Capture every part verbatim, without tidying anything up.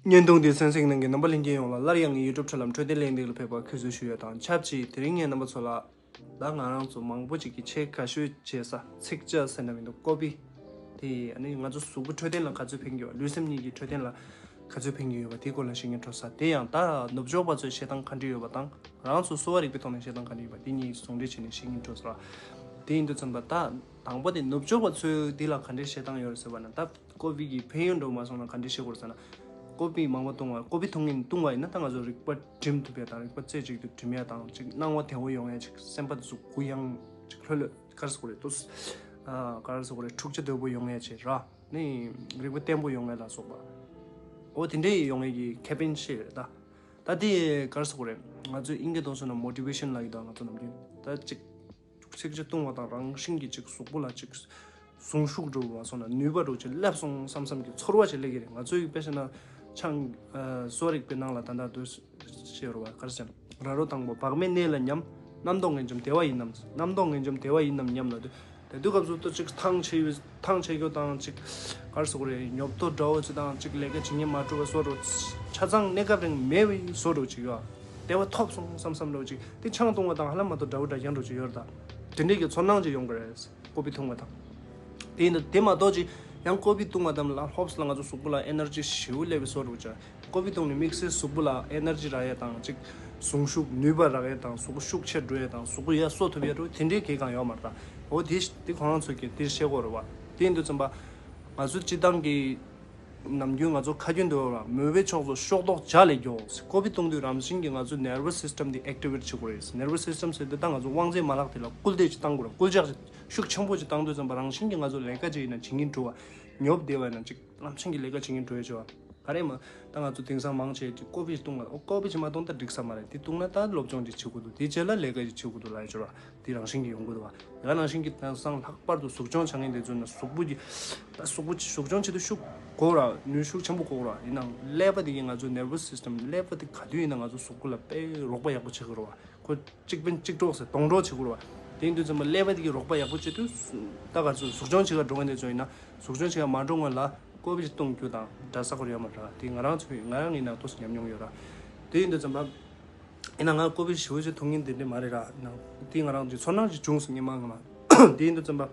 བརྙན་ཐུང་འདི་གསན་གཟིགས་གནང་མཁན་རྣམ་པ་ལྷན་རྒྱས་ཡོངས་ལ་སླར་ཡང་ངའི་ཡུ་ཊུབ་ཆེ་ནལ་འཕྲོད་བསྟེན་གླེང་སྟེགས་ལ་ཕེབས་པར་གུས་བསུ་ཞུ་ཡ་དང་ཆབས་ཅིག་དེ་རིང་ངས་རྣམ་པ་ཚོ་ལ་ད་ང་རང་ཚོ་མང་པོ་ཅིག་གིས་ཆེས་དགའ་ཤོས་བྱེད་ས་ཚིག་ཇ་ཟེར་ན་མི་འདུག་ཀོ་པི། དེ་ཨ་ནི་ང་ཚོ་གཟུགས་པོ་འཕྲོད་བསྟེན་ལ་ག་ཚོད་ཕན་གྱི་ཡོད་པ། ལུས་སེམས་གཉིས་ཀྱི་འཕྲོད་བསྟེན་ལ་ག་ཚོད་ཕན་གྱི་ཡོད་པ་དེའི་སྐོར་ལ་བཤད་མཁན་འགྲོ་ས། དེ་ཡང་ད་ནུབ་ཕྱོགས་པ་ཚོས་བཤད་སྟངས་ག་འདྲ་ཡོད་པ་དང་། རང་ཚོ་གསོ་བ་རིག་པའི་ཐོག་ནས་བཤད་སྟངས་ག་འདྲ་ཡོད་པ་དེ་གཉིས་ཟུང་འབྲེལ་བྱས་ནས་བཤད་མཁན་འགྲོ་ས་ར། དེ་ཡིན་དུས་ཙམ་པ་ད་དང་པོ་དེ་ནུབ་ཕྱོགས་པ་ཚོས་འདི་ལ་ག་འདྲ་བཤད་སྟངས་ཡོད་རེད་ཟེར་བ་ན། ད་ཀོ་བི་གི་ཕན་ཡོན་འགྲོ་མ་སོང་ན་ག་འདྲ་བཤད་དགོས་རེད་ཟེར་ན། ཀོ་བི་མང་པོ་བཏུང་བ། ཀོ་བི་འཐུང་མཁན་བཏུང་བ་ཡིན་ན་ད་ང་ཚོ་རིག་པ་སྒྲིམ་ཐུབ་ཡ་དང་། རིག་པ་རྩེ་གཅིག་ཏུ་སྒྲིམ་ཡ་དང་། ཅིག་སྣང་བ་བདེ་བོ་ཡོང་ཡ། ཅིག་སེམས་པ་དེ་ཚོ་གུ་ཡངས་ཅིག་ལྷོད་ལྷོད་ག་རེ་ཟེར་དགོས་རེད། ཏོག་ཨ་ག་རེ་ཟེར་དགོས་རེད། འཁྲུག་ཆ་དོད་པོ་ཡོང་ཡ་ཅིག་ར། ནི་རིག་པ་བརྟན་པོ་ཡོང་ཡ་ལ་སོགས་པ། འོ་དེ་འདྲའི་ཡོང་ཡ་གི་ཁེ་ཕན་ཤེས་རེད་ད། ད་དེ་ག་རེ་ཟེར་དགོས་རེད། ང་ཚོས་ཨིན་སྐད་ཐོག་སོང་ན་མོ་ཊི་ཝེ་ཤན་ལབ་ཀྱི་འདུག་ང་ཚོ་ནམ་རྒྱུན་ད་ཅིག་ཚིག་ཅིག་བཏུང་བ་དང་རང་བཞིན་གྱིས་ཅིག་གཟུགས་པོ་ལ་ཅིག་ཟུངས་ཤུགས་འགྲོ་བ་སོང་ན་ནུས་པ་འགྲོ་ཅིག་སླེབས་སོང་བསམ་བསམ་གྱི་ཚོར་བ་ཅིག་སླེབས་ཀྱི་རེད། ང་ཚོའི་དཔེ་བཞག་ན་ཆང་ཨ་གསོ་རིག་པའི་ནང་ལ་ད་ལྟ་དུས་ཤེས་རོ་བ་གར་ཅན་ར་རོ་དང་པོ་བག་མེད་གནས་ལ་ཉམས། རྣམ་རྟོག་ངན་འཇོམས་བདེ་བ་ཡིན་ནམ། རྣམ་རྟོག་ངན་འཇོམས་བདེ་བ་ཡིན་ནམ་སྙམ་ལ། དེ་དུས་སྐབས་སུ་ཏོ་ཅིག་ཐང་ཆད་ཐང་ཆད་རྒྱུ་དང་ཅིག་གར་སོགས་རེད། ཉོབ་ཏོ་འདྲ་བོ་ཅིག་དང་ཅིག་ལས་ཀ་བྱེད་སྙིང་མ་བྲོ་བའི་བཟོ་འདྲ། ཆ་ཚང་གནས་སྐབས་རིང་མེད་པའི་བཟོ་འདྲ་ཅིག་ཡོད། བདེ་བ་ཐོབ་སོང་བསམ་བསམ་འདྲ་བོ་ཅིག་དེ་ཆང་བཏུང་བ་དང་ཧ་ལམ་མ་གཏོགས་འདྲ་བོ་འདྲ་རྐྱང་འདྲ་ཅིག་ཡོད་རེད་ད། དེ་འདྲས་ཀྱི་ཚོར་སྣང་ཅིག་ཡོང་གི་རེད། ཀོ་པི་འཐུང་བ་དང་། དེ་ཡིན་ན་དེ་མ་གཏོགས་ཅིག་ཡང་ཀོ་པི་བཏུང་བ་དང་ལ་ཧོབ་སི་ལ་ང་ཚོ་གཟུགས་པོ་ལ་ཨེ་ནར་ཇི་ཞེ་པོ་སླེབས་པའི་བཟོ་འདྲ་ཅིག་ཀོ་པི་བཏུང་ནས་དམིགས་བསལ་གཟུགས་པོ་ལ་ཨེ་ནར་ཇི་རག་ཡས་དང་ཅིག་ཟུངས་ཤུགས་ནུས་པ་རག་ཡས་དང་གཟུགས་པོ་ཤུགས་ཆེར་འགྲོ་ཡས་དང་གཟུགས་པོ་ཡར་གསོ་ཐུབ་ཡས་འདྲ་དེ་འདྲའི་གང་ཡང་ཡོད་མ་རེད་ད། འོ་དེ་དེ་ཁོ་རང་ཚོ་གིས་དེར་བཤད་ཀྱི་ཡོད་རེད་བ། དེ་ཡིན་དུས་ཙམ་པ་ང་ཚོ་སྤྱི་བཏང་གི་ནམ་རྒྱུན་ང་ཚོ་ཁ་རྒྱུན་དུ་ཡོད་ར། མོས་པའི་ཕྱོགས་སུ་ཕྱོགས་གཏོགས་བྱ་ལས་མགྱོགས། ཀོ་པི་བཏུང་དུས་རང་བཞིན་གྱིས་ང་ཚོའི་ནེར་བུ་སི་སི་ཊམ་འདི་ཨེག་ཊི་ཝེ་ཊི་བྱེད་དགོས་རེད། ནེར་བུ་སི་སི་ཊམ་ཟེར་དུས་ད་ང་ཚོ་དབང་རྩའི་མ་ལག་དེ་ལ་སྐུལ་འདེད་ཅིག་བཏང་དགོས་རེད། སྐུལ་ལྕག་ཅིག་ཤུགས་ཆེན་པོ་ཅིག་བཏང་དུས་ཙམ་པ་རང་བཞིན་གྱིས་ང་ཚོ་ལས་ཀ་ཅིག་ཡིན་ན་བྱེད་སྙིང་བྲོ་བ། ཉོབ་བསྡད་པ་ཡིན་ན་ཅིག་རང་བཞིན་གྱིས་ལས་ཀ་བྱེད་སྙིང་བྲོ་ཡ་ཆེ་བ། ག་རེ་མ་ད་ང་ཚོ་དེང་སང་མང་ཆེ་ཅིག་ཀོ་པི་བཏུང་བ། ཨོ་ཀོ་པི་ཅིག་མ་བཏུང་ད་འགྲིག་ས་མ་རེད། དེ་བཏུང་ན་ད་སློབ་སྦྱོང་ཅིག་བྱེད་དགོས་འདུག་དེ་རྗེས་ལ་ལས་ཀ་ཅིག་བྱེད་དགོས་འདུག་ལབ་ཡ་ཆེ་བ། དེ་རང་བཞིན་གྱིས་ཡོང་གི་འདུག་བ། ཡང་ནང་བཞིན་གྱི་དེང་སང་ལྷག་པར་དུ་གཟུགས་སྐྱོང་བྱ་མཁན་དེ་ཚོ་ན་གཟུགས་པོ་གི་ད་གཟུགས་པོ་གཟུགས་སྐྱོང་བྱེད་དུས་ཤུགས་དགོས་ར། ནུས་ཤུགས་ཆེན་པོ་དགོས་ར། ཡིན་ནའང་ཀླད་པ་དེ་གིས་ང་ཚོ་ནེར་བུ་སི་སི་ཊམ་ཀླད་པ་དེ་ག་དུས་ཡིན་ན་ང་ཚོ་གཟུགས་པོ་ལ་དཔེ་རོགས་པ་ཡག་པོ་བྱེད་ཀྱི་རེད་བ། ཁོ་གཅིག་ཕན་གཅིག་གྲོགས་ཟེར་གདོང་གྲོགས་བྱེད་ཀྱི་རེད་བ། དེ་ཡིན་དུས་ཙམ་པ་ཀླད་པ་དེ་གིས་རོགས་པ་ཡག་པོ་བྱེད་དུས་ད་ག་ཚོད་གཟུགས་སྐྱོང་བྱེད་ག་འགྲོ་མཁན་དེ་ཚོ་ཡིན་ན་གཟུགས་སྐྱོང་བྱེད་ག་མ་འགྲོ་སྔོན་ལ་ཀོ་པི་ཅིག་བཏུང་རྒྱུ་དང་འདྲ་ས་ཁོར་ཡོད་མ་རེད། དེ་ང་རང་ཚོའི་ང་རང་ཡིན་ན་ཏོག་ཙམ་ཉམས་མྱོང་ཡོད་ར། དེ་ཡིན་དུས་ཙམ་པ། ཡིན་ན་ང་ཀོ་པི་ཞེ་པོ་ཅིག་འཐུང་མཁན་དེ་འདྲ་མ་རེད་ར། ཡིན་ནའང་དེ་ང་རང་གི་ཚོར་སྣང་ཅིག་བྱུང་སོང་སྔོན་མ་སྔོན་མ། དེ་ཡིན་དུས་ཙམ་པ།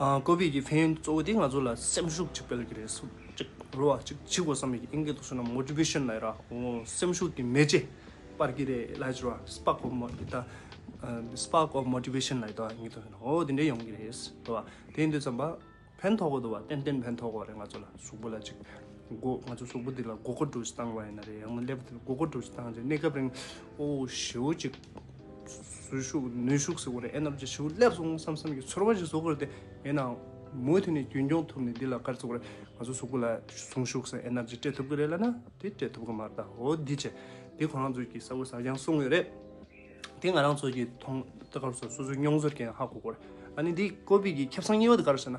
ཨ་ཀོ་པི་གི་ཕན་ཡོན་གཙོ་བོ་དེ་ང་ཚོ་ལ་སེམས་ཤུགས་ཅིག་སྤེལ་གི་རེད། སུ་ཅིག་རོ་བ་ཅིག་བྱེད་དགོས་བསམ་གི་ཨིན་སྐད་ཐོག་སོང་ན་མོ་ཊི་ཝེ་ཤན་ལབ་ར། འོ་སེམས་ཤུགས་ཀྱི་མེ་ལྕེ་སྤར་གི་རེད་ལབ་ཀྱི་ར། སི་པར་ཀི་ཨོཕ་མོ་ད་སི་པར་ཀི་ཨོཕ་མོ་ཊི་ཝེ་ཤན་ལབ་ཡ་ད་ཨིན་སྐད་ཐོག་སོང་ན་འོ་དེ་འདྲ་ཡོང་གི་རེད་རོ་བ། དེ་ཡིན་དུས་ཙམ་པ། ཕན་ཐོགས་ཀྱི་འདུག་བ། ཏན་ཏན་ཕན་ཐོགས་ཀྱི་རེད། ང་ཚོ་ལ་གཟུགས་པོ་ལ་ཅིག་མགོ་ང་ཚོ་གཟུགས་པོ་འདི་ལ་མགོ་སྐོར་འདྲ་ཅིག་བཏང་བ་ཡིན་ན་རེད། ཡང་ན་ཀླད་པ་འདི་ལ་མགོ་སྐོར་འདྲ་ཅིག་བཏང་རྗེས་གནས་སྐབས་རིང་ཨོ་ཞེ་པོ་ཅིག་ཟུངས་ཤུགས་ནུས་ཤུགས་ཟེར་དགོས་རེད། ཨེ་ནར་ཇི་ཞེ་པོ་སླེབས་སོང་བསམ་བསམ་གྱི་ཚོར་བ་ཞིག་བཟོ་དགོས་རེད་དེ། ཡིན་ནའང་མུ་མཐུད་ནས་རྒྱུན་འཁྱོངས་ཐུབ་ནས་འདི་ལ་ག་རེ་ཟེར་དགོས་རེད། ང་ཚོ་གཟུགས་པོ་ལ་ཟུངས་ཤུགས་ཟེར་ཨེ་ནར་ཇི་སྤྲད་ཐུབ་ཀྱི་རེད་ལབ་ན་དེ་སྤྲད་ཐུབ་ཀྱི་མ་རེད་ད། འོ་འདི་བྱས་དེ་ཁོ་རང་ཚོས་ཀྱི་གསར་འགོད་གསར་རྐྱང་གསུངས་ཡོད་རེད། དེ་ང་རང་ཚོ་གི་མཐོང་ད་ག་རེ་ཟེར་སོ་སོའི་མྱོང་ཚོར་གྱིས་ཧ་གོ་གི་རེད། ཨ་ནི་འདི་ཀོ་པི་གི་ཁེ་བཟང་གཉིས་པ་དེ་ག་རེ་ཟེར་ན།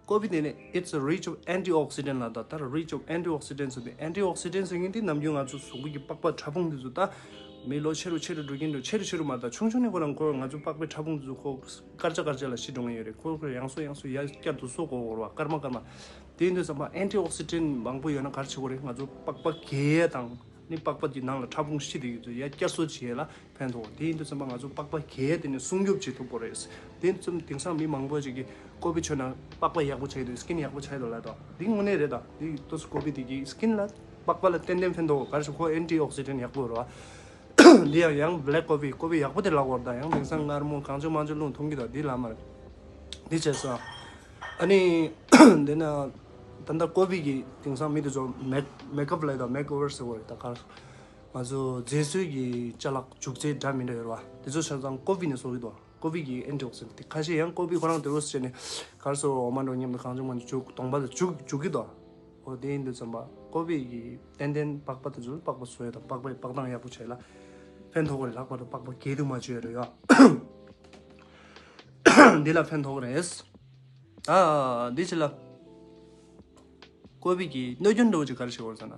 ཀོ་པི་དེ་ནི་it's a rich of antioxidant ལབ་ད། ད་rich of antioxidant ཟེར་དུས་ཨན་ཊི་ཨོག་སི་ཌེན་ཊ་ཟེར་མཁན་དེ་ནམ་རྒྱུན་ང་ཚོ་གཟུགས་པོ་གི་པགས་པ་ཕྲ་ཕུང་དེ་ཚོ་ད་མི་ལོ་ཆེ་རུ་ཆེ་རུ་འགྲོ་གིན་འགྲོ། ཆེ་རུ་ཆེ་རུ་མ་ད་ཆུང་ཆུང་ནས་ཁོ་རང་ཁོ་ང་ཚོ་པགས་པའི་ཕྲ་ཕུང་དེ་ཚོ་ཁོ་སྐར་ཆ་སྐར་ཆ་ལ་ཤི་འགྲོ་མཁན་ཡོད་རེད། ཁོ་ཁོ་ཡང་སོ་ཡང་སོ་ཡར་བསྐྱར་དུ་གསོ་དགོས་རེད་བ། སྐར་མ་སྐར་མ། དེ་ཡིན་དུས་ཙམ་པ་ཨན་ཊི་ཨོག་སི་ཌེན་ཊ་མང་པོ་ཡོད་ན་ག་རེ་བྱེད་དགོས་རེད། ང་ཚོ་པགས་པ་རྒྱས་ཡས་དང་ནི་པགས་པ་དེ་ནང་ལ་ཕྲ་ཕུང་ཤི་དེ་ཚོ་ཡར་བསྐྱར་གསོ་བྱེད་ཡས་ལ་ཕན་ཐོགས། དེ་ཡིན་དུས་ཙམ་པ་ང་ཚོ་པགས་པ་རྒྱས་དེ་ནས་སྲུང་སྐྱོབ་བྱེད་ཐུབ་དགོས་རེད། དེ་ཡིན་དུས་ཙམ་དེང་སང་མི་མང་པོ་ཅིག་གིས་ཀོ་པི་མཆོད་ན་པགས་པ་ཡག་པོ་ཆགས་ཀྱི་འདུག་སི་ཀིན་ཡག་པོ་ཆགས་ཀྱི་འདུག་ལབ་དང་། འདི་དངོས་གནས་རེད་ད། འདི་ཏོག་ཙམ་ཀོ་པི་དེ་གིས་སི་ཀིན་ལ་པགས་པ་ལ་ཏན་ཏན་ཕན་ཐོགས། ག་རེ་ཞུ་ཁོ་ཨན་ཊི་ཨོག་སི་ཌེན་ཊ་ཡག་པོ་རེད་བ། འདི་ཡང་ཡང་བྷི་ལེག་ཀོ་པི་ཀོ་པི་ཡག་པོ་དེ་ལབ་དགོས་རེད་ད། ཡང་དེང་སང་མངར་མོ་གང་བྱུང་མང་བྱུང་བླུགས་འཐུང་གི་འདུག་འདི་ལབ་མ་རེད། འདི་བྱས་སོང་། ཨ་ནི་འདི་ན་ད་ལྟ་ཀོ་པི་གི་དེང་སང་མི་དེ་ཚོ་མེག་མེག་ཨབ་ལབ་དང་མེག་ཨོ་ཝར་ཟེར་བ་རེད་ད། ག་རེ་ང་ཚོ་མཛེས་བཟོའི་གི་ཅ་ལག་བྱུག་རྫས་འདྲ་མི་འདྲ་ཡོད་རེད་བ། དེ་ཚོ་ཆ་ཚང་ཀོ་པི་ནས་བཟོ་གི་འདུག་ཀོ་པི་གི་ཨན་ཊི་ཨོག་སི་ཌེན་ཊ་དེ་ཁ་ཤས་ཡང་ཀོ་པི་ཁོ་རང་དེ་རུ་བྱས་ནས་ག་རེ་ཟེར་འོ་མ་འདྲ་མཉམ་དུ་གང་བྱུང་མང་བྱུང་བྱུག་གདོང་པ་ལ་བྱུག་བྱུག་གི་འདུག་འོ་དེ་ཡིན་དུས་ཙམ་པ་ཀོ་པི་གི་ཏན་ཏན་པགས་པ་དེ་ཚོ་པགས་པ་བཟོ་ཡ་དང་པགས་པའི་པགས་དང་ཡག་པོ་བྱས་ལ་ཕན་ཐོགས་རེད། ལྷག་པར་དུ་པགས་པ་རྒྱས་དུ་མ་བཅོས་ཡ་རེད་ཡ། འདི་ལ་ཕན་ཐོགས་རེད། ཨ་འདི་ཕྱི་ལ་ཀོ་པི་གི་གནོད་སྐྱོན་འདྲ་བོ་ཅིག་ག་རེ་བྱེད་དགོས་ཟེར་ན་ད།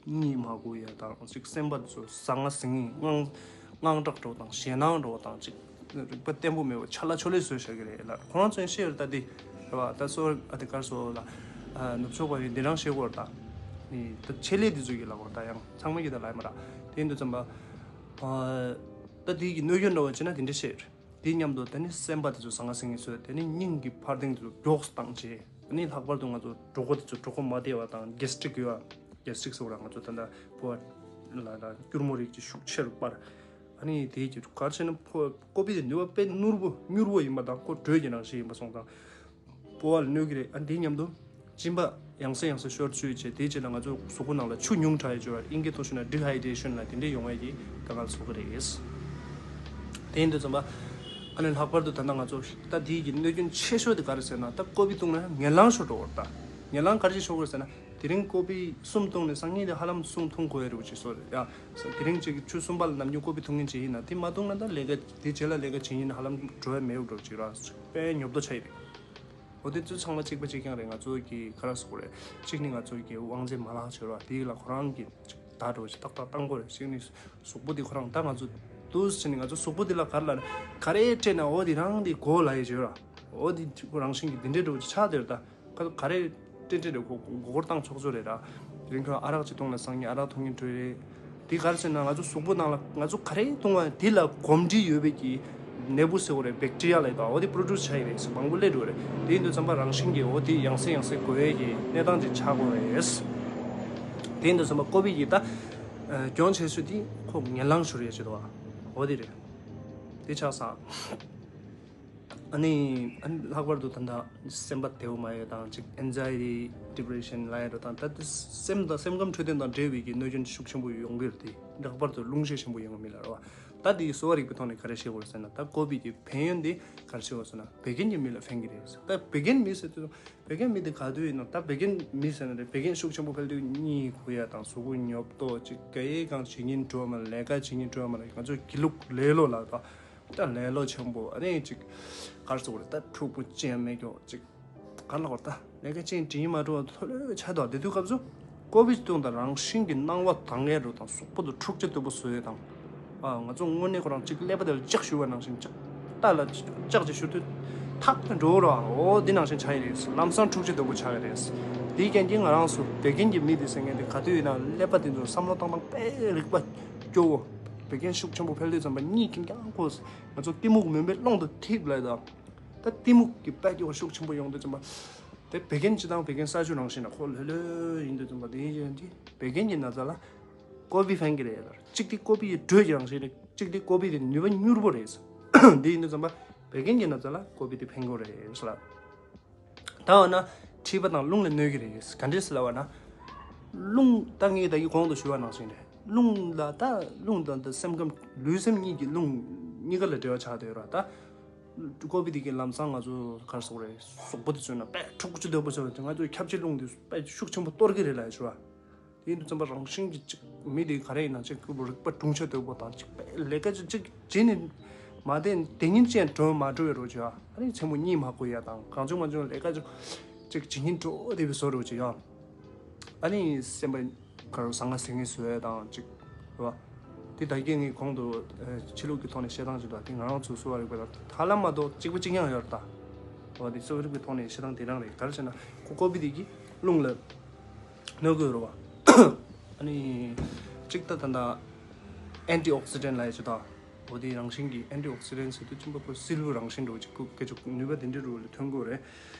གཉིད་མ་ཁུག་ཡ་དང་ཅིག་སེམས་པ་ཚོ་ཟང་ངེ་ཟིང་ངེ་དངངས་དངངས་སྐྲག་འདྲ་བོ་དང་ཞེད་སྣང་འདྲ་བོ་དང་ཅིག་རིག་པ་བརྟན་པོ་མེད་པ་ཆ་ལ་ཆོ་ལེ་བཟོས་བཞག་གི་རེད་ལ། ཁོ་རང་ཚོ་ཡང་ཤེས་ཡོད་རེད་ད། འདི་རེད་བ། ད་སོ་ཨ་དེ་གར་སོ་ལ་ནུབ་ཕྱོགས་པ་ཡིན་འདི་རང་ཤེས་དགོས་རེད་ད། ནི་ད་ཆེད་ལས་དེ་ཚོ་གི་ལབ་དགོས་རེད་ད། ཡང་ཚང་མ་གི་ད་ལབ་ཡ་མ་རེད། དེ་ཡིན་དུས་ཙམ་པ་ཨ་ད་དེ་གི་གནོད་སྐྱོན་འདྲ་བོ་བྱས་ན་དེ་འདྲ་བཤད་ཡོད་རེད། དེ་མཉམ་དུ་དེ་ནི་སེམས་པ་དེ་ཚོ་ཟང་ངེ་ཟིང་ངེ་བཟོས། དེ་ནི་སྙིང་གི་འཕར་ལྡིང་དེ་ཚོ་མགྱོགས་སུ་བཏང་བྱས། དེ་ནི་ལྷག་པར་དུ་ང་ཚོ་གྲོད་ཁོག་དེ་ཚོ་གྲོད་ཁོག་མ་བདེ་བ་དང་གེ་སི་ཊིག་ཡོད་པ། གེ་སི་ཊིག་ཟེར་བ་ང་ཚོ་ད་ལྟ་ཕོ་བ་ལ་ལ་སྐྱུར་མོ་རིགས་ཀྱི་ཤུགས་ཆེ་རུ་སྤར། ཨ་ནི་དེའི་རྒྱུ་ག་རེ་བྱས་ན་ཕོ་ཀོ་པི་དེ་ནུས་པ་དཔེ་མྱུར་པོ་མྱུར་པོ་ཡིན་པ་དང་ཁོ་དྲོད་ཀྱི་རང་བཞིན་ཡིན་པ་སོང་ཙང་ཕོ་བ་ལ་གནོད་ཀྱི་རེད། ཨ་ནི་དེ་མཉམ་དུ་གཅིན་པ་ཡང་སེ་ཡང་སེ་ཤོར་བཅུག་བྱས། དེའི་རྗེས་ལ་ང་ཚོ་གཟུགས་པོ་ནང་ལ་ཆུ་ཉུང་དྲགས་ཡོད་ཅོག་ཨིན་སྐད་ཐོག་ཞུས་ན་ཌི་ཧའི་ཌེ་ཤན་ལ་དེ་འདྲས་ཡོང་བའི་གི་དཀའ་ངལ་བཟོ་གི་རེད། དེ་ཡིན་དུས་ཙམ་པ་ཨ་ནི་ལྷག་པར་དུ་ད་ལྟ་ང་ཚོ་ད་དེའི་གི་གནོད་སྐྱོན་ཆེ་ཤོས་དེ་ག་རེ་ཟེར་ན། ད་ཀོ་པི་བཏུང་ན་ངན་ལང་ཤོར་འགྲོ་བ་རེད་ད། ངན་ལང་ག་རེ་ཞིག་ཤོར་གི་རེད་ཟེར་ན། དེ་རིང་ཀོ་པི་གསུམ་བཏུང་ནས་སང་ཉིན་དེ་ཧ་ལམ་གསུམ་འཐུང་དགོས་ཡ་རེད་བ་ཅིག་བཟོ་རེད་ཡ། དེ་རིང་ཅིག་ཆུ་གསུམ་པ་ལ་ནམ་རྒྱུན་ཀོ་པི་འཐུང་མཁན་ཅིག་ཡིན་ན་དེ་མ་བཏུང་ན་ད་ལས་ཀ་དེ་རྗེས་ལ་ལས་ཀ་བྱེད་ཉིན་ཧ་ལམ་འགྲོ་ཡ་མེད་འགྲོ་ཅིག་ར། དཔེ་ཉོབ་ཏོ་ཆགས་ཡི་རེད། འོ་དེ་ཚོ་ཚང་མ་གཅིག་པ་གཅིག་རྐྱང་རེད། ང་ཚོ་གི་ག་རེ་ཟེར་དགོས་རེད། གཅིག་ནི་ང་ཚོ་གི་དབང་རྩའི་མ་ལག་ཅིག་ཡོད་རེད་བ། དེ་ལ་ཁོ་རང་གི་ཅིག་བརྡ་འདྲ་བོ་ཅིག་ཏག་ཏག་བཏང་དགོས་རེད། གཅིག་ནི་གཟུགས་པོ་དེ་ཁོ་རང་ད་ང་ཚོ་འདུག་སེ་བྱས་ནས་ང་ཚོ་གཟུགས་པོ་དེ་ལ་ག་རེ་ལབ་ན་ག་རེ་སྤྲད་ན་འོ་དེ་རང་དེ་གོ་ལབ་ཡ་ཅིག་ཡོད་རེད་བ། འོ་དེ་རང་བཞིན་གྱི་དེ་འདྲའི་འདྲ་བོ་ཅིག་ཆགས་བསྡད་ཡོད་རེད་ད། ག་ག་རེ་སྤྲད་སྤྲད་རེད། མགོ་མགོ་སྐོར་བཏང་ཆོག་ཆོག་རེད་ར། དེ་རིང་ཁྱོད་ཨ་རག་ཅིག་འཐུང་ན་སང་ཉིན་ཨ་རག་འཐུང་གིན་འགྲོ་ཡི་རེད། དེ་ག་རེ་ཟེར་ན་ང་ཚོ་གཟུགས་པོ་ནང་ལ་ང་ཚོ་ག་རེ་འཐུང་བ་དེ་ལ་གོམས་འདྲིས་ཡོད་པའི་གི་ནད་འབུ་ཟེར་དགོས་རེད། བེག་ཊི་རི་ཡ་ལབ་ཡ་དང་འོ་དེ་པྲོ་ཌུ་སི་བྱ་ཡི་རེད། མང་པོ་སླེབས་འགྲོ་རེད། དེ་ཡིན་དུས་ཙམ་པ་རང་བཞིན་གྱིས་འོ་དེ་ཡང་སེ་ཡང་སེ་འགོས་ཡས་ཀྱི་གནས་སྟངས་ཅིག་ཆགས་དགོས་རེད། དེ་ཡིན་དུས་ཙམ་པ་ཀོ་བིད་ཀྱི་ད་གྱོང་ཆེ་ཤོས་དེ་ཁོ་ངན་ལང་ཤོར་ཡས་ཅིག་འདུག་བ། འོ་དེ་རེད། དེ་ཆགས་སོང་། ཨ་ནི་ཨ་ནི་ལྷག་པར་དུ་ད་ལྟ་སེམས་པ་བདེ་བོ་མ་ཡོད་དང་ཅིག་ཨེན་ཛའི་ཊི་ཌི་པི་རེ་ཤན་ལབ་ཡ་འདྲ་དང་ད་ལྟ་སེམས་དང་སེམས་ཁམས་འཕྲོད་བསྟེན་དང་འབྲེལ་བའི་གི་གནོད་སྐྱོན་ཤུགས་ཆེན་པོ་ཡོང་གི་རེད། དེ་ལྷག་པར་དུ་རླུང་ཤས་ཆེན་པོ་ཡོང་གི་མི་ལ་རེད་བ། ད་དེ་གསོ་བ་རིག་པའི་ཐོག་ནས་ག་རེ་བཤད་དགོས་རེད་ཟེར་ན། ད་ཀོ་བིད་ཀྱི་ཕན་ཡོན་དེ་ག་རེ་བཤད་དགོས་ཟེར་ན་བད་ཀན་གྱི་མི་ལ་ཕན་གི་རེད། ད་བད་ཀན་མི་ཟེར་དུས་བད་ཀན་མི་དེ་ག་དུས་ཡིན་ན་ད་བད་ཀན་མི་ཟེར་ན་རེད། བད་ཀན་ཤུགས་ཆེན་པོ་འཕེལ་དུས་གཉིད་ཁུག་ཡ་དང་གཟུགས་པོ་ཉོབ་ཏོ་ཅིག་ག་ཡེ་གང་བྱེད་ཉིན་འགྲོ་མ་ལས་ཀ་བྱེད་ཉིན་འགྲོ་མ་རེད། ང་ཚོ་སྒྱིད་ལུག་ལེ་ལོ་ལ་ད། ད་ལེ་ལོ་ཆེན་པོ་ཨ་ནི་ཅིག་ག་རེ་ཟེར་དགོས་རེད། ད་འཁྲུག་པོ་ཅན་མེད་ཀྱོག་ཅིག་ག་རེ་ལབ་དགོས་རེད། ད་ལས་ཀ་ཅན་དྲིན་མ་འགྲོ་བ་ཐོ་ལོས་ཆགས་འདུག་དེ་དུས་སྐབས་སུ་ཀོ་བིད་བཏུང་དང་རང་བཞིན་གྱི་སྣང་བ་དང་ངེས་རུ་དང་གཟུགས་པོ་དུ་འཁྲུག་ཆ་དོད་པོ་བཟོ་ཡས་དང་། ཨ་ང་ཚོ་དངོས་གནས་ཁོ་རང་ཅིག་ཀླད་པ་དེ་ལ་ལྕགས་གཞུ་བ་ནང་བཞིན་ཅིག་རྟ་ལ་ལྕགས་ཅིག་གཞུ་དུས་ཐག་ཏུ་འགྲོ་རོགས། འོ་འདི་ནང་བཞིན་ཆགས་ཡི་རེད། ལམ་སང་འཁྲུག་ཆ་དོད་པོ་ཆགས་ཡི་རེད། དེའི་རྐྱེན་གྱིས་ང་རང་ཚོ་བད་ཀན་གྱི་མི་དེ་ཟེར་མཁན་དེ་ག་དུས་ཡིན་ན་ཀླད་པ་དེ་ཚོ་བསམ་བློ་བཏང་སྟངས་དཔེ་རིག་པ་སྐྱོ་བོ། བད་ཀན་ཤུགས་ཆེན་པོ་འཕེལ་དུས་ཙམ་པ་གཉིད་ཁེངས་ཀྱང་ཁོ། ང་ཚོ་གཏི་མུག་མུན་པའི་ཀློང་དུ་ཐིབས་ལབ་དང་། ད་གཏི་མུག་གི་དཔལ་གྱི་ཤུགས་ཆེན་པོ་ཡོང་དུས་ཙམ་པ། དེ་བད་ཀན་སྤྱི་དང་བད་ཀན་ས་ཆུ་རང་བཞིན་ལ་ཁོ་ལྷོད་ལྷོད་ཡིན་དུས་ཙམ་པ་དེ་ཡིན་གྱི་བད་ཀན་གྱི་ན་ཚ་ལ་ཀོ་བི་ཕན་གྱི་རེད་ལ། གཅིག་དེ་ཀོ་བི་ཡི་དྲོད་ཀྱི་རང་བཞིན་རེད། གཅིག་དེ་ཀོ་བི་དེ་ནུས་པ་མྱུར་པོ་རེད། དེ་ཡིན་དུས་ཙམ་པ་བད་ཀན་གྱི་ན་ཚ་ལ་ཀོ་བི་དེ་ཕན་གྱི་རེད་ལ། ད་འོ་ན་མཁྲིས་པ་དང་རླུང་ལ་གནོད་ཀྱི་རེད། ག་འདྲས་ལབ་པ་ན། རླུང་ད་ངས་ད་གི་གོང་དུ་ཞུ་བ་ནང་བཞིན་རེད། རླུང་ལ་ད་རླུང་དང་ད་སེམས་ཁམས་ལུས་སེམས་གཉིས་ཀྱི་རླུང་གཉིས་ཀ་ལ་འབྲེལ་བ་ཆགས་བསྡད་ཡོད་ར་ད། ཀོ་བི་དེ་གི་ལམ་སང་ང་ཚོ་ག་རེ་ཟེར་དགོས་རེད། གཟུགས་པོ་དེ་ཚོ་ན་དཔེ་འཁྲུག་ཆ་དོད་པོ་ཆགས་ཡོད་དུས་ང་ཚོའི་ཁྱབ་བྱེད་རླུང་དེ་དཔེ་ཤུགས་ཆེན་པོ་གཏོར་གི་རེད་ལབ་ཡ་ཞུ་བ། དེ་ཡིན་དུས་ཙམ་པ་རང་བཞིན་གྱི་ཅིག་མི་དེ་ག་རེ་ཡིན་ན་ཅིག་རིག་པ་གྲུང་ཆ་དོད་པོ་དང་ཅིག་ལས་ཀ་ཅིག་ཅིག་བྱེད་ནས་མ་བསྡད་དེ་ཉིན་ཅན་འགྲོ་མ་འགྲོ་བའི་རོ་ཅིག་ཡ། ཨ་ནི་མཚན་མོ་གཉིད་མ་ཁུག་ཡ་དང་གང་བྱུང་མ་བྱུང་ལས་ཀ་ཅིག་ཅིག་བྱེད་ཉིན་འགྲོ་བསྡད་པའི་བཟོ་རོ་ཅིག་ཡ། ཨ་ནི་སེམས་པ་ག་རུ་ཟང་ངེ་ཟིང་ངེ་བཟོ་ཡ་དང་ཅིག་རེད་བ། དེ་ད་གིན་ངས་གོང་དུ་ཆོས་ལུགས་ཀྱི་ཐོག་ནས་བཤད་སྟངས་ཅིག་དང་དེ་ང་རང་ཚོ་གསོ་བ་རིག་པ་དང་ཧ་ལམ་མ་གཏོགས་གཅིག་པ་གཅིག་རྐྱང་ཡོད་རེད་ད། འོ་དེ་གསོ་བ་རིག་པའི་ཐོག་ནས་བཤད་སྟངས་དེ་རང་རེད། ག་རེ་བྱས་ན་ཁོ་ཀོ་བི་དེ་གི་རླུང་ལ་གནོད་གི་ཡོད་རེད་བ། ཨ་ནི་གཅིག་ད་ད་ད་ཨན་ཊི་ཨོག་སི་ཌེན་ལབ་ཡ་ཅིག་དང་། འོ་དེ་རང་བཞིན་གྱི་ཨན་ཊི་ཨོག་སི་ཌེན་ཟེར་དུས་ཁྱིམ་པ་ཁོ་བསིལ་བོ་རང་བཞིན་འགྲོ་ཅིག་ཁོ་སྐད་ཅིག་ནུས་པ་དེ་འདྲའི་རུ་ལ་ཐོན་གི་ཡོད་རེད།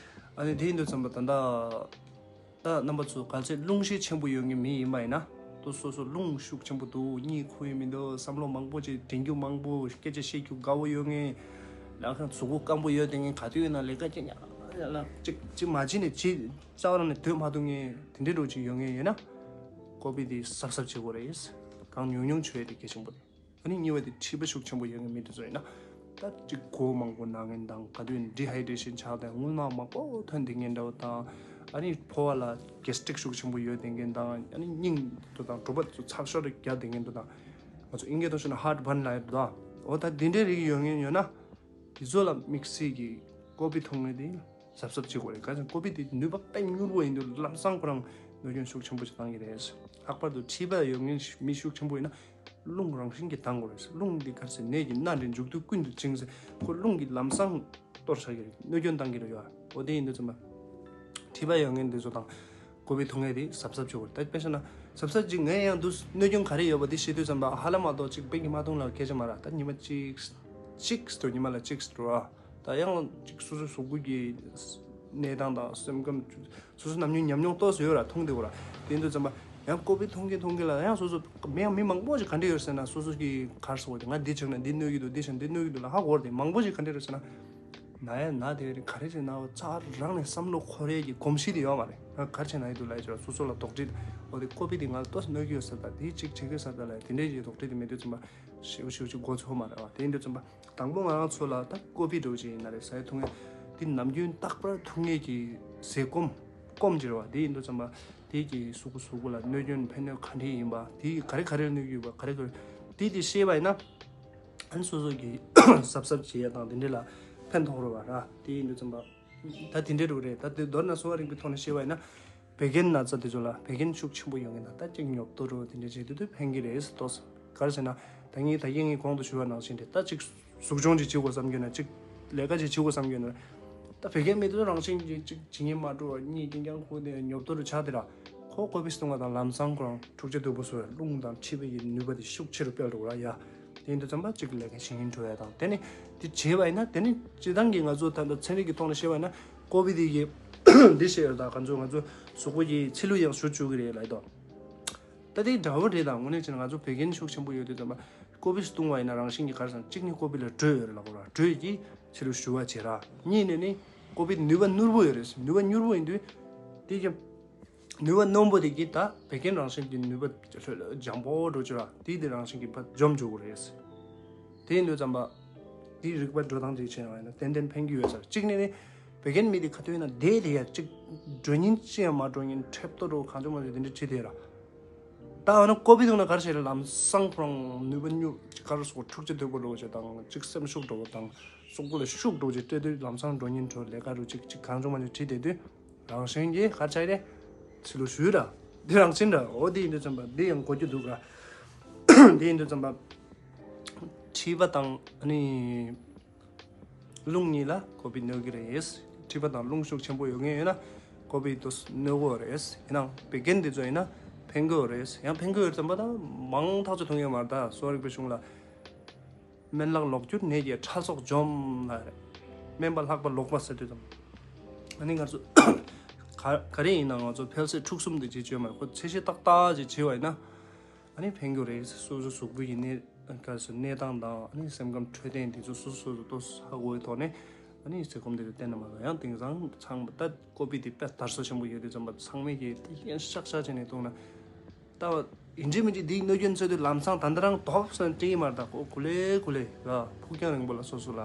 ཨ་ནི་དེ་ཡིན་དུས་ཙམ་པ་ད་ད་ད་རྣམ་པ་ཚོ་གལ་སྲིད་རླུང་ཤས་ཆེན་པོ་ཡོད་མཁན་མི་ཡིན་པ་ཡིན་ན། ཏུ་སོ་སོ་རླུང་ཤུགས་ཆེན་པོ་འདུག་གཉིད་ཁུག་ཡི་མི་འདུག་བསམ་བློ་མང་པོ་ཅིག་དྲན་རྒྱུ་མང་པོ། སྐད་ཆ་བཤད་རྒྱུ་དགའ་བོ་ཡོད་མཁན། ལ་ཁང་གཟུགས་པོ་སྐམ་པོ་ཡོད་དེ་ངས་ག་དུས་ཡིན་ན་ལས་ཀ་ཅིག་ཉག་ལ་ཅིག་ཅིག་མ་བྱེད་ནས་ཅིག་རྩ་བ་རང་ནས་སྡོད་མ་ཐུབ་མཁན་དེ་འདྲའི་འདྲ་ཅིག་ཡོད་མཁན་ཡོད་ན། ཀོ་བི་དེ་གཟབ་གཟབ་བྱེད་དགོས་རེད། གང་ཉུང་ཉུང་བྱོས་དེ་གལ་ཆེན་པོ་རེད། ཨ་ནི་གཉིས་པ་དེ་མཁྲིས་པ་ཤུགས་ཆེན་པོ་ཡོད་མཁན་མི་དེ་ཚོ་ཡིན་ན། ད་ཅིག་མགོ་མང་པོ་ན་མཁན་དང་ག་དུས་ཌི་ཧའི་ཌེ་ཤན་ཆགས་དང་རྔུལ་མ་མང་པོ་ཐོན་བསྡད་མཁན་འདྲ་བོ་དང་། ཨ་ནི་ཕོ་བ་ལ་གེ་སི་ཊིག་ཤུགས་ཆེན་པོ་ཡོད་བསྡད་མཁན་དང་། ཨ་ནི་སྙིང་དུ་དང་གྲོད་པ་དེ་ཚོ་ཚབ་ཤོར་རྒྱག་བསྡད་མཁན་འདུག་དང་། ང་ཚོ་ཨིན་སྐད་ཐོག་ཞུས་ན་ཧར་ཊི་བརན་ལབ་ཡ་འདུག་དང་། འོ་ད་དེ་འདྲའི་རིགས་ཡོད་མཁན་ཡོད་ན། དེ་ཚོ་ལ་དམིགས་བསལ་གྱི་ཀོ་བི་འཐུང་མཁན་དེ་གཟབ་གཟབ་བྱེད་དགོས་རེད། ག་ཅི་ཀོ་བི་དེ་ནུས་པ་དཔེ་མྱུར་པོ་ཡིན་དུས་ལམ་སང་ཁོ་རང་གནོད་སྐྱོན་ཤུགས་ཆེན་པོ་ཞིག་བཏང་གི་རེད། ལྷག་པར་དུ་མཁྲིས་པ་ཡོད་མཁན་མི་ཤུགས་ཆེན་པོ་ཡིན་ན་རླུང་རང་བཞིན་གྱིས་ལྡང་དགོས་རེད། རླུང་འདི་ག་རེ་ཟེར་ནད་ཀྱི་སྣ་འདྲེན་མཇུག་ཏུ་ཀུན་ཏུ་བཅིངས་ཟེར། ཁོ་རླུང་གིས་ལམ་སང་གཏོར་བྱ་གི་རེད། གནོད་སྐྱོན་བཏང་གི་རེད་ཡ། འོ་དེ་ཡིན་དུས་ཙམ་པ་མཁྲིས་པ་ཡོད་མཁན་འདི་ཚོ་དང་། ཀོ་བི་འཐུང་ཡས་དེ་གཟབ་གཟབ་བྱེད་དགོས་རེད། ད་དཔེ་བཞག་ན་གཟབ་གཟབ་ཅིག་ངས་ཡང་འདུག་གནོད་སྐྱོན་ག་རེ་ཡོད་པ་དེ་ཤེས་དུས་ཙམ་པ་ཧ་ལམ་མ་གཏོགས་ཅིག་དཔེ་གི་མ་འཐུང་ལ་སྐད་ཆ་མ་ར། ད་ཉི་མ་གཅིག་གཅིག་འགྲོ། ཉི་མ་ལ་གཅིག་འགྲོ་ཨ། ད་ཡང་ཅིག་སོ་སོའི་གཟུགས་པོ་གི་གནས་སྟངས་དང་སེམས་ཁམས། སོ་སོ་ནམ་རྒྱུན་ཉམས་མྱོང་ཏོག་ཙམ་ཡོད་ར། འཐུང་བསྡད་ཡོད་ར། དེ་ཡིན་དུས་ཙམ་པ་ཡང་ཀོ་བི་འཐུང་གིན་འཐུང་གིན་ལ་ཡང་སོ་སོ་མི་ཡང་མི་མང་པོ་ཞིག་ག་འདྲ་ཡོད་ཟེར་ན། སོ་སོ་གི་གར་སོང་བ་དེ་ང་འདི་བྱུང་ན་འདི་གནོད་ཀྱི་འདུག་འདི་བྱུང་འདི་གནོད་ཀྱི་འདུག་ལ་ཧ་གོ་ར། དེ་མང་པོ་ཞིག་ག་འདྲ་རེད་ཟེར་ན། ན་ཡ་ན་དེ་རེད། ག་རེ་བྱས་ན་ཚ་རང་ནས་བསམ་བློ་འཁོར་ཡས་ཀྱི་གོམས་གཤིས་དེ་ཡོད་མ་རེད། ང་གར་བྱས་ན་ཡི་འདུག་ལ་ཡ་བྱས་ར། སོ་སོ་ལ་དོགས་འདྲི་འོ་དེ་ཀོ་བི་དེ་ང་ལ་ཏོག་ཙམ་གནོད་ཀྱི་ཡོད་ས་ད། དེ་གཅིག་བྱེད་ཀྱི་ཡོད་ས་ད་ལ་ཡ་དེ་འདྲའི་ཡི་དོགས་འདྲི་དེ་མེད་དུས་ཙམ་པ་ཞེ་པོ་ཞེ་པོ་ཅིག་མགོ་ཚོད་མ་རེད་བ། དེ་ཡིན་དུས་ཙམ་པ་དང་པོ་ང་རང་ཚོ་ལ་ད་ཀོ་བི་འདྲ་བོ་ཅིག་ཡིན་ན་རེད། ཟས་འཐུང་ཡས་དེ་ནམ་རྒྱུན་རྟག་པར་འཐུང་ཡས་ཀྱི་ཟས་སྐོམ་སྐོམ་ཅིག་རེད་བ། དེ་ཡིན་དུས་ཙམ་པ་དེ་གི་གཟུགས་པོ་གཟུགས་པོ་ལ་གནོད་སྐྱོན་ཕན་གནོད་ག་འདྲ་ཡིན་པ། དེ་ག་རེ་ག་རེ་གནོད་ཀྱི་ཡོད་པ། ག་རེ་ག་རེ་དེ་དེ་ཤེས་པ་ཡིན་ན། ཨ་ནི་སོ་སོ་གི་གཟབ་གཟབ་བྱེད་ཡ་དང་དེ་འདྲ་ལ་ཕན་ཐོགས་རེད་བ་ར། དེ་ཡིན་དུས་ཙམ་པ་ད་དེ་འདྲ་རུ་རེད། ད་དེ་མདོར་ན་གསོ་བ་རིག་པའི་ཐོག་ནས་བཤད་པ་ཡིན་ན། བད་ཀན་ན་ཚ་དེ་ཚོ་ལ་བད་ཀན་ཤུགས་ཆེན་པོ་ཡོང་གི་ན་ད་ཅིག་ཉོབ་ཏོ་རུ་དེ་འདྲ་བྱེད་དུས་དུས་ཕན་གི་རེད་ཏོག་ཙམ། ག་རེ་ཟེར་ན་ད་ངས་ད་གིན་ངས་གོང་དུ་ཞུ་བ་ནང་བཞིན་རེད། ད་ཅིག་གཟུགས་སྦྱོང་ཅིག་བྱེད་དགོས་བསམ་གྱི་ན། ཅིག་ལས་ཀ་ཅིག་བྱེད་དགོས་བསམ་གྱི་ན། ད་བད་ཀན་མེད་དུས་རང་བཞིན་གྱིས་ཅིག་བྱེད་སྙིང་མ་བྲོ་བ། གཉིད་རྐྱང་རྐྱང་ཁུག་ནས་ཉོབ་ཏོ་རུ་ཆགས་དེ་ར། ཁོ་ཀོ་བི་བཏུང་བ་དང་ལམ་སང་ཁོ་རང་འཁྲུག་ཆ་དོད་པོ་བཟོ་བའི་རླུང་དང་མཁྲིས་པའི་ནུས་པ་དེ་ཤུགས་ཆེ་རུ་སྤེལ་འགྲོ་ར་ཡ། དེ་ཡིན་དུས་ཙམ་པ་གཅིག་ལས་ཀ་བྱེད་སྙིང་བྲོ་ཡ་དང་། དེ་ནི་དེ་བྱས་པ་ཡིན་ན་དེ་ནི་སྤྱིར་བཏང་གི་ང་ཚོ་ད་ལྟ་ཚན་རིག་གི་ཐོག་ནས་བཤད་པ་ཡིན་ན་ཀོ་བི་དེ་གི་འདི་བཤད་ཡོད། ད་ང་ཚོ་ང་ཚོ་གཟུགས་པོ་གི་ཚིལ་ལུ་ཡང་ཞུ་བཅུག་གི་རེད་ལབ་དོ། ད་དེ་འདྲ་བོ་རེད། ད་དངོས་གནས་བྱས་ན་ང་ཚོ་བད་ཀན་ཤུགས་ཆེན་པོ་ཡོད་དུས་ཙམ་པ་ཀོ་བི་བཏུང་བ་ཡིན་ན་རང་བཞིན་གྱི་ག་རེ་ཟེར་ན་གཅིག་ནི་ཀོ་བི་ལ་དྲོད་ཡོད་རེད་ལབ་དགོས་ར། དྲོད་ཀྱིས་ཚིལ་ལུ་ཞུ་བ་བྱེད་ར། གཉིས་ནས་ནི་ཀོ་བི་ནུས་པ་ནོར་བུ་ཡོད་རེད། ནུས་པ་ནོར་བུ་ཡིན་དུས་དེ་གི་ནུས་པ་རྣོན་པོ་དེ་གིས་ད་བད་ཀན་རང་བཞིན་གྱི་ནུས་པ་ལྷོད་ལྷོད་འཇམ་པོ་འགྲོ་བཅུག་ར། དེ་དེ་རང་བཞིན་གྱིས་ཕར་འཇོམས་འཇུག་གི་རེད། དེ་ཡིན་དུས་ཙམ་པ་དེའི་རིག་པ་འགྲོ་སྟངས་དེ་བྱས་ཡོང་བ་ཡིན་ན་ཏན་ཏན་ཕན་གྱི་ཡོད་ས་རེད། གཅིག་ནས་ནི་བད་ཀན་མི་དེ་ཁ་ཐོན་ན་བསྡད་དེ་ཡ་གཅིག་འགྲོ་ཉིན་ཅི་ཡང་མ་འགྲོ་ཉིན་ཁྲེབ་ཏོ་འགྲོ་གང་བྱུང་མ་བྱུང་དེ་འདྲ་བྱེད་དེ་ར། ད་འོ་ན་ཀོ་བི་འཐུང་ན་ག་རེ་བྱེད་རེད། ལམ་སང་ཁོ་རང་ནུས་པ་སྙོ་ག་རེ་སོགས་འཁྲུག་ཆ་དོད་པོ་འགྲོ་བྱེད་དང་གཅིག་སེམས་ཤུགས་འགྲོ་བ་དང་གཟུགས་པོ་ལ་ཤུགས་འགྲོ་བྱེད་སྤྲད་དུས་ལམ་སང་འགྲོ་ཉིན་འགྲོ་ལས་ཀ་རུ་གཅིག་གཅིག་གང་བྱུང་མ་བྱུང་བྱེད་དེ་དུས། རང་བཞིན་གྱིས་ག་རེ་ཆགས་རེད། ཚིལ་ལུ་ཞུ་ར། འདི་རང་བཞིན་ར། འོ་འདི་ཡིན་དུས་ཙམ་པ་འདི་ཡང་གོ་རྒྱུ་འདུག་ར། འདི་ཡིན་དུས་ཙམ་པ་མཁྲིས་པ་དང་ཨ་ནི་རླུང་གཉིས་ལ་ཀོ་བི་གནོད་ཀྱི་རེད། མཁྲིས་པ་དང་རླུང་ཤུགས་ཆེན་པོ་ཡོད་མཁན་ཡོད་ན་ཀོ་བི་དུས་གནོད་གོ་རེད། ཡིན་ནའང་བད་ཀན་འདི་ཚོ་ཡིན་ན་ཕན་གོ་རེད། ཡང་ཕན་གོ་ཡོད་ཙམ་པ་ད་མང་ཐག་ཆོད་འཐུང་ཡོད་མ་རེད། ད་གསོ་བ་རིག་པའི་གཞུང་ལ། སྨན་བླ་ལོག་གྱུར་ནད་ཀྱི་ཁྲག་མཚོ་འཇོམས་ལ་རེད། སྨན་པ་ལྷག་པ་ལོག་པ་ཟེར་དུས་དང་། ཨ་ནི་ང་ཚོ་ག་ག་རེ་ཡིན་ན་ང་ཚོ་འཕེལ་ཟད་འཁྲུག་གསུམ་དེ་བྱེད་ཆོག་མ་རེད། ཁོ་ཚད་གཞི་ཏག་ཏག་ཅིག་བྱེད་པ་ཡིན་ན་ཨ་ནི་ཕན་གྱི་རེད། སོ་སོ་གཟུགས་པོ་ཡི་གནས་ག་སོ་གནས་སྟངས་དང་ཨ་ནི་སེམས་ཁམས་འཕྲོད་བསྟེན་དེ་ཚོ་སོ་སོ་སོ་སོ་ཧ་གོ་བའི་ཐོག་ནས་ཨ་ནི་ཟས་སྐོམ་དེ་ཚོ་བསྟེན་ན་མ་གཏོགས་ཡང་དེང་སང་ཚང་མ་ད་ཀོ་བི་དེ་དཔེ་དར་སྲོལ་ཆེན་པོ་ཡོད་དུས་ཙམ་པ་ཚང་མས་ཀྱི་ད་ཡན་ཤག་ཤག་བྱས་ནས་བཏུང་ན། ད་ཡིན་གཅིག་མིན་གཅིག་འདིའི་གནོད་སྐྱོན་འཚོལ་དུས་ལམ་སང་ད་ལྟ་རང་དོགས་ཟོན་བྲིས་མར་ད་ཁོ་གུ་ལེ་གུ་ལེ་ར་ཕུགས་རྒྱང་རིང་པོ་ལ་སོ་སོ་ལ་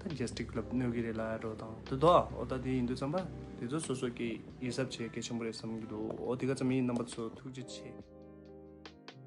ད་གེ་སི་ཊིག་ལ་གནོད་ཀྱི་རེད་ལ་འགྲོ་དང་དེ་དོ། འོ་ད་དེ་ཡིན་དུས་ཙམ་པ་དེ་ཚོ་སོ་སོ་གི་ཡིད་གཟབ་བྱེད་གལ་ཆེན་པོ་རེད་བསམ་གྱི་འདུག་འོ་དེ་ག་ཙམ་ཡིན། རྣམ་པ་ཚོ་ཐུགས་རྗེ་ཆེ།